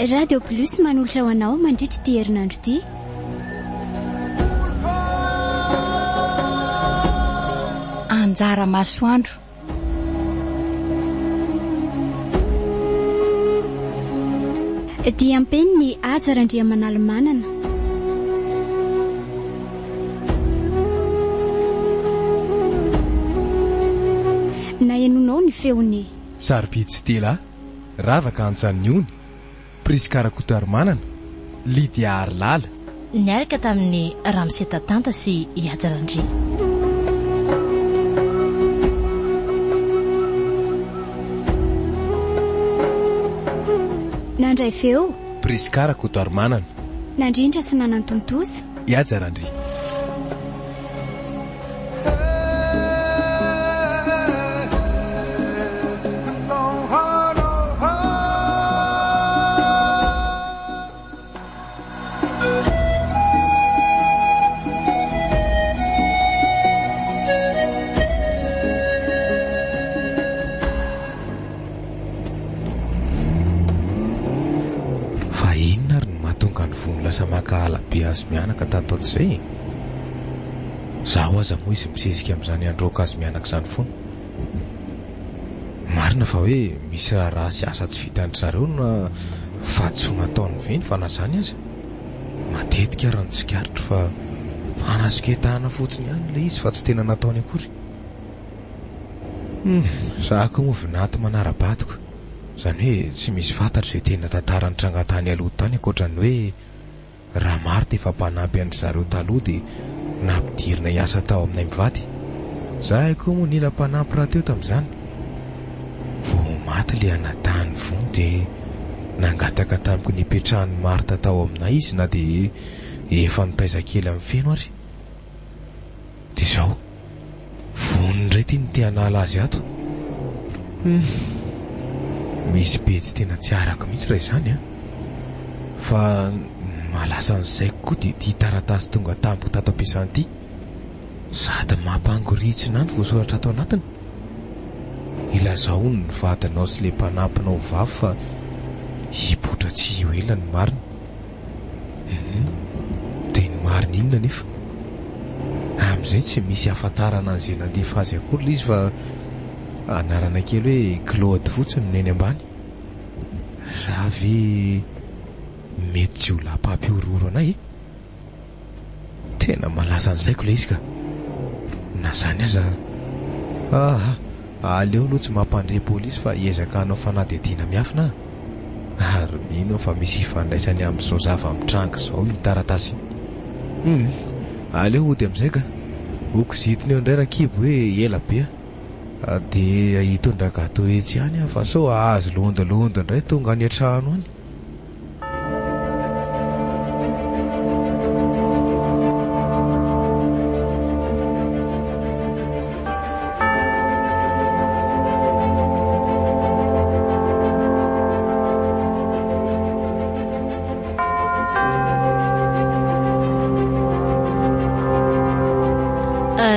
Radio Plus manolotra ho anao mandritra ity herinandro ity. Anjara masoandro. Diam-penin'i Haja Randriamanalomanana. Nahenoanao ny feon'i. Sarobidy Stella, Ravaka Antsaniony, Prisca Rakotoarimanana, Lydia Harilala. Niaraka tamin'i Ramose Tatanta sy i Haja Randria. Nandray feo. Prisca Rakotoarimanana. Nandrindra sy nanantontosa. I Haja Randria. Fa inona ary no mahatonga an'i Vony lasa mankahala be azy mianaka tato ato izay e? Zaho aza moa izy misesika amin'izany handroaka azy mianaka izany foana. Marina fa hoe misy raharaha sy asa tsy vitan-dry zareo na fahadisoana ataony ve ny fa na izany aza, matetika ary ny tsikaritro fa fanasoketana fotsiny ihany ilay izy fa tsy tena nataony akory. Hum, za koa moa vinanto manara-badiko, izany hoe tsy misy fantatro izay tena tantara nitranga tany aloha tany ankoatra ny hoe Raha Marthe efa mpanampy an-dry zareo taloha dia nampidirina hiasa tao aminay mivady. Zahay koa moa nila mpanampy rahateo tamin'izany. Vao maty ilay anadahin'i Vony dia nangataka tamiko ny hipetrahan'i Marthe tao aminay izy na dia efa nitaiza kely amin'i Feno ary. Dia izao. Vonona indray ity ny te hanala azy ato. Humm. Misy pejy tena tsy arako mihitsy raha izany an. Fa ny mahalasa ny saiko koa dia ity taratasy tonga tamiko tato am-piasana ity. Sady mampangoritsina ahy ny voasoratra ato anatiny. Ilazao hono ny vadinao sy ilay mpanampinao vavy fa hipoitra tsy ho ela ny marina. Humm. Dia ny marina inona anefa? Amin'izay tsy misy ahafantarana an'izay nandefa azy akory ilay izy fa anarana kely hoe Claude fotsiny no eny ambany. Za ve mety jiolahy mpampihorohoro anay e? Tena malaza ny saiko ilay izy ka. Na izany aza, aa, aleo aloha tsy mampandre polisy fa hiezaka hanao fanadihadiana miafina aho. Ary mino aho fa misy ifandraisany amin'izao zava-mitranga izao iny taratasy iny. Hum, aleo hody amin'izay ka. Ho kizitina eo indray Rakibo hoe ela be aho. Dia hitondra gateau etsy ihany aho fa sao hahazo londolondo indray tonga any an-trano any.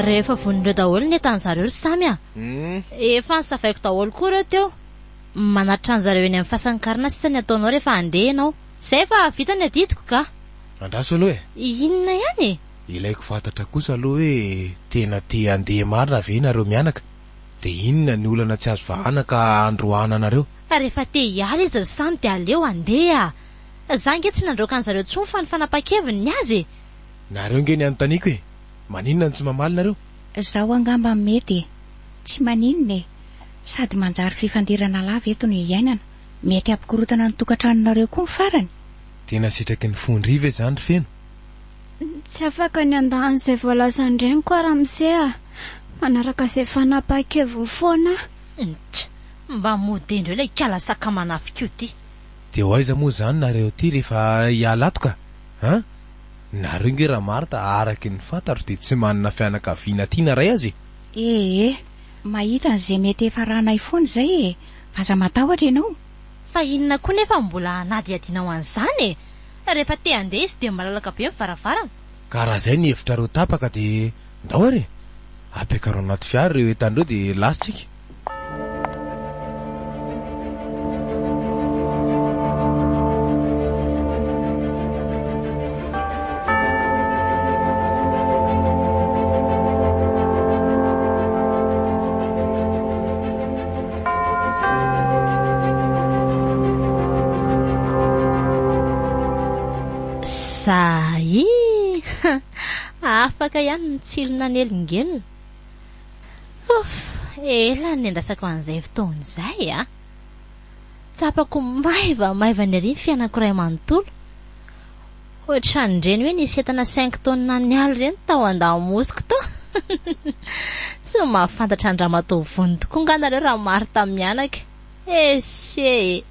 Rehefa vonin'ireo daholo ny entan'zareo ry Samy a! Efa nosavaiko daholo koa ireo teo. Manatitra an'zareo eny amin'ny fasan'ny karana sisa ny ataonao rehefa handeha ianao. Zay fa vita ny adidiko ka! Andraso aloha e! Inona ihany e? Ilaiko fantatra kosa aloha hoe tena te handeha marina ve nareo mianaka? Dia inona ny olana tsy azo vahana ka handroahana anareo? Rehefa te hiala izy ry Samy dia aleo handeha. Za ange tsy nandroaka an'zareo tsony fa ny fanapahan-keviny ny azy e! Nareo nge ny anontaniako e! Maninona no tsy mamaly nareo? Zaho angamba mety e! Tsy maninona e! Sady manjary fifandirana lava eto no iainana. Mety hampikorontana ny tokantranonareo koa ny farany. Tena sitraky ny fon-dry ve izany ry Feno? Tsy afaka ny handà an'izay voalazan-dreniko aho ramose a! Manaraka izay fanapahan-keviny foana aho. Ntsy! Mba mody indreo ilay ikala sakamanafika io ty. Dia ho aiza moa izany nareo ity rehefa hiala ato ka? An? Nareo nge Ramarta araky ny fantatro dia tsy manana fianakaviana aty na ray aza e! Ee, mahita an'izay mety hiafaranay foana izay e! Fa aza matahotra ianao. Fa inona koa nefa mbola hanadihadianao an'izany e! Rehefa te handeha izy dia malalaka be ny varavarana. Ka raha izay ny hevitrareo tapaka dia ndao ary e! Ampiakaro anaty fiara ireo entana ireo dia lasa tsika. Afaka ihany ny tsilo nanelingelina. Ouf! Ela no niandrasako an'izay fotoana izay a! Tsapako maivamaivana ery ny fiainako iray manontolo. Ohatran'ireny hoe nisy entana cinq tonnes niala ireny tao an-damosiko tao. Tsy mahafantatra an-dRamatoa Vony tokoa nga nareo raha Martha mianaka. Ese e!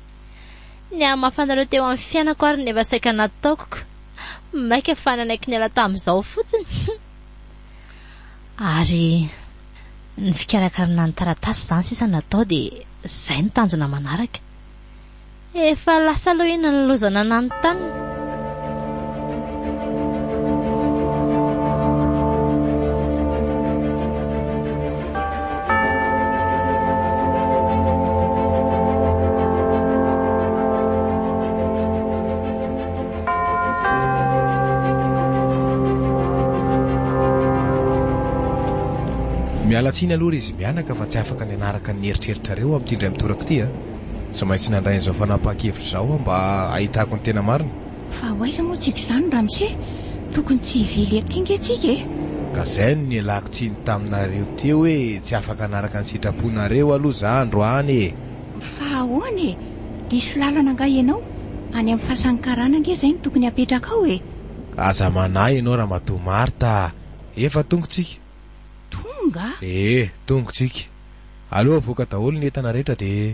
Ny hamafanareo teo amin'ny fiainako ary no efa saika nataoko ko. Maika fa nanaiky niala tamin'izao fotsiny. Ary ny fikarakarana ny taratasy izany sisa no atao dia izay no tanjona manaraka. Efa lasa aloha iny ny loza nananontanona. Miala tsiny aloha ry izy mianaka fa tsy afaka ny hanaraka ny eritreritrareo amin'ity indray mitoraka ity a! Tsy maintsy nandray an'izao fanapahan-kevitra izao aho mba hahitako ny tena marina. Fa ho aiza moa tsika izany ramose? Tokony tsy hivily aty nge tsika e! Ka zay no nialako tsiny taminareo teo hoe tsy afaka hanaraka ny sitraponareo aloha za androany e! Fa ahoana e? Diso lalana angaha ianao? Any amin'ny fasan'ny karana ange izay no tokony hapetrakao e! Aza manahy ianao ramatoa Martha a! Efa tonga tsika. Tonga? Ee, tonga tsika. Aleo avoaka daholo ny entana rehetra dia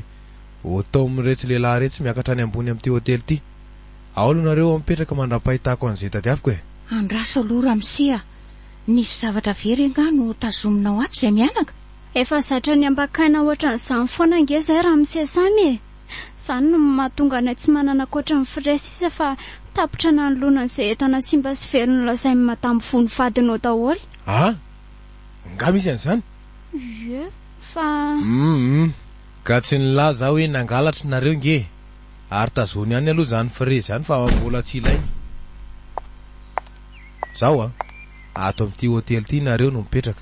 ho taomin'iretsy lehilahy iretsy miakatra any ambony amin'ity hotely ity. Ao aloha nareo ao mipetraka mandra-pahitako an'izay tadiaviko e! Andraso aloha ramose a! Nisy zavatra very angaha no tazominao ato izay mianaka? Efa zatra ny ambakaina ohatran'izany foana ange izay ramose Samy e! Izany no mahatonga anay tsy manana ankoatra ny frais sisa fa tapitra nanoloana an'izay entana simba sy very nolazain'i madame Vony vadinao daholo. Ah! Nga misy an'izany? Ie, fa. Hum! Ka tsy nilaza aho hoe nangalatra nareo nge e! Ary tazony ihany aloha izany frais izany fa mbola tsy ilaina. Zao an! Ato amin'ity hotely ity nareo no mipetraka.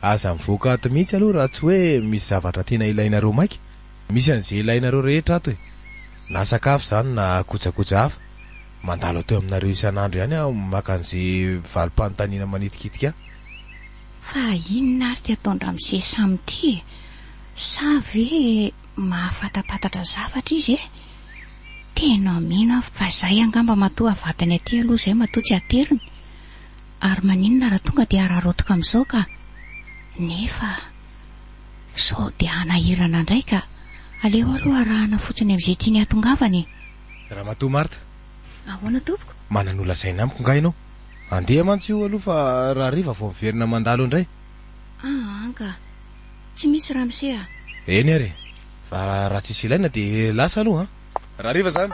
Aza mivoaka ato mihitsy aloha raha tsy hoe misy zavatra tena ilainareo maika. Misy an'izay ilainareo rehetra ato e! Na sakafo izany na kojakoja hafa. Mandalo ato aminareo isan'andro ihany aho maka an'izay valim-panontaniana manitikitika ahy. Fa inona ary ity ataon-dramose Sam ity e? Sa ve mahafatapatatra zavatra izy e? Tena mino aho fa izay angamba matoa avadiny aty aloha izay matoa tsy ateriny. Ary maninona raha tonga dia araraotiko amin'izao ka? Nefa sao dia hanahirana indray ka! Aleo aloha arahana fotsiny amin'izay tiany hatongavana e! Ramatoa Martha. Ahoana tompoko? Manana ho lazaina amiko nga ianao? Andeha mantsy io aloha fa rahariva vao miverina mandalo indray. Aa ka! Tsy misy ramose a! Eny ary e! Fa raha tsisy ilaina dia lasa aloha an! Rahariva izany!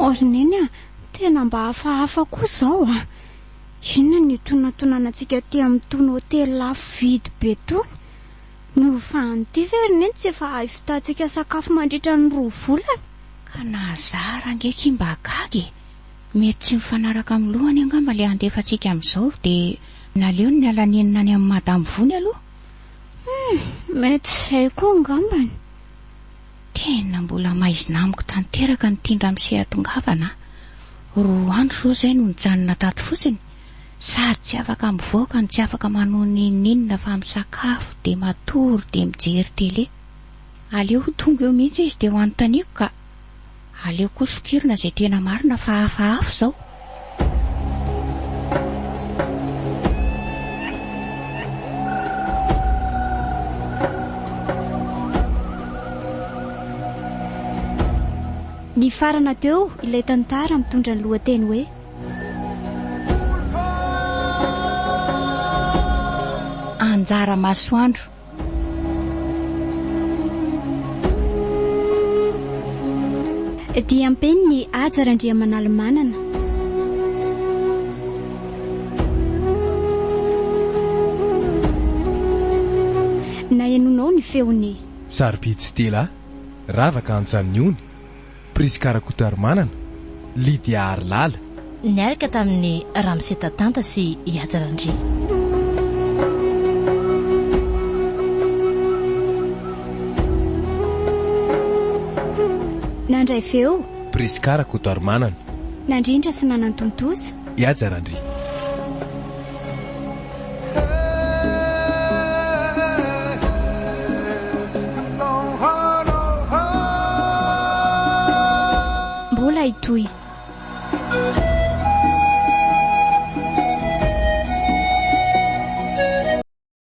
Oh ry Neny a, tena mba hafahafa koa izao a! Inona no itonantonana antsika aty amin'itony hotely lafo vidy be itony? Ny hovan'ity ve ry Neny tsy efa ahivitantsika sakafo mandritra ny roa volana? Ka nahazara ange ki mba gaga e! Mety tsy mifanaraka amin'ny lohany angamba ilay handefa antsika amin'izao dia naleony niala nenina any amin'i Madame Vony aloha. Hum, mety izay koa angambany. Tena mbola maizina amiko tanteraka ny tian-dramose hatongavana a! Roa andro izao izay no nijanona tato fotsiny, sady tsy afaka mivoaka no tsy afaka manao n'inon'inona fa misakafo dia matory dia mijery télé. Aleo ho tonga eo mihitsy izy dia ho anontaniako ka! Aleo koa sokirina izay tena marina fa hafahafa izao. Nifarana teo ilay tantara mitondra ny lohateny hoe. Anjara masoandro. Diam-penin'i Haja Randriamanalimanana. Nahenoanao ny feon'i. Sarobidy Stella, Ravaka Antsan'ny Ony. Prisca Rakotoarimanana, Lydia Harilala. Niaraka tamin'i Ramose Tatanta sy i Haja Randria. Nandray feo. Prisca Rakotoarimanana. Nandrindra sy nanantontosa. I Haja Randria. Mbola hitohy.